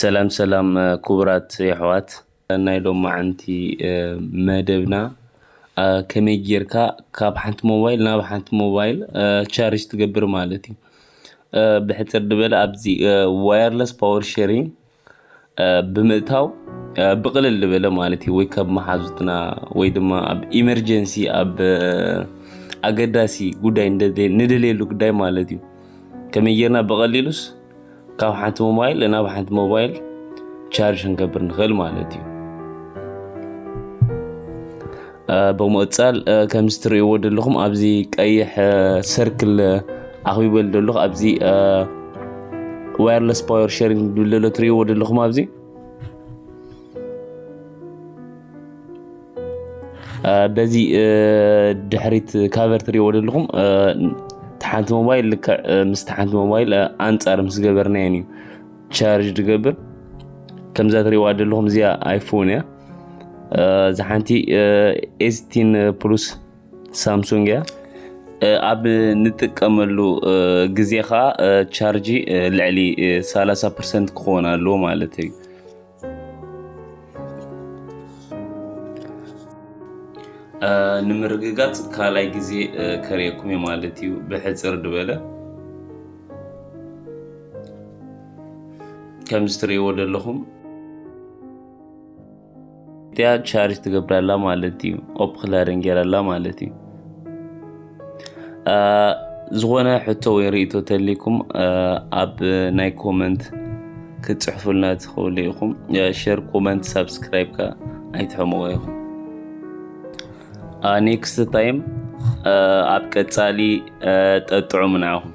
ሰላም ሰላም፣ ክቡራት የሕዋት፣ ናይ ሎማዓንቲ መደብና፣ ከመይ ጌርካ ካብ ሓንቲ ሞባይል ናብ ሓንቲ ሞባይል ቻርጅ ትገብር ማለት እዩ። ብሕፅር ዝበለ ኣብዚ ዋየርለስ ፓወር ሼሪንግ ብምእታው፣ ብቕልል ዝበለ ማለት እዩ፣ ወይ ካብ መሓዙትና ወይ ድማ ኣብ ኢመርጀንሲ፣ ኣብ ኣገዳሲ ጉዳይ ንደልየ- ንደልየሉ ጉዳይ ማለት እዩ፣ ከመይ ጌርና ብቐሊሉስ ካብ ሓንቲ ሞባይል ናብ ሓንቲ ሞባይል ቻርጅ ክንገብር ንኽእል ማለት እዩ። ብምቕፃል ከምዚ ትርእይዎ ዘለኹም ኣብዚ ቀይሕ ሰርክል ኣኽቢበሉ ዘለኹ፣ ኣብዚ ዋየርለስ ፓወር ሼሪንግ ዝብል ዘሎ ትርእይዎ ዘለኹም ኣብዚ በዚ ድሕሪት ካቨር ትርእይዎ ዘለኹም፣ ሓንቲ ሞባይል ልክዕ ምስ ሓንቲ ሞባይል ኣንፃር ምስ ገበርናየን እዩ ቻርጅ ዝገብር። ከምዛ ትርእይዋ ዘለኹም እዚኣ ኣይፎን እያ። እዛ ሓንቲ ኤስቲን ፕሉስ ሳምሱንግ እያ። ኣብ ንጥቀመሉ ግዜ ከዓ ቻርጂ ልዕሊ ሰላሳ ፐርሰንት ክኾን ኣለዎ ማለት እዩ። ንምርግጋፅ ካልኣይ ግዜ ከርእየኩም እየ ማለት እዩ። ብሕፅር ዝበለ ከምዚ ትርእይዎ ዘለኹም እቲኣ ቻርጅ ትገብራላ ማለት እዩ። ኦፕ ክላደን ጌራላ ማለት እዩ። ዝኾነ ሕቶ ወይ ርእቶ ተሊኩም ኣብ ናይ ኮመንት ክትፅሕፉልና ትኽእሉ ኢኹም። ሸር፣ ኮመንት፣ ሳብስክራይብ ከ ኣይትሕመቑ ኢኹም። ኔክስት ታይም ኣብ ቀፃሊ ጠጥዑ ምንዓኹም።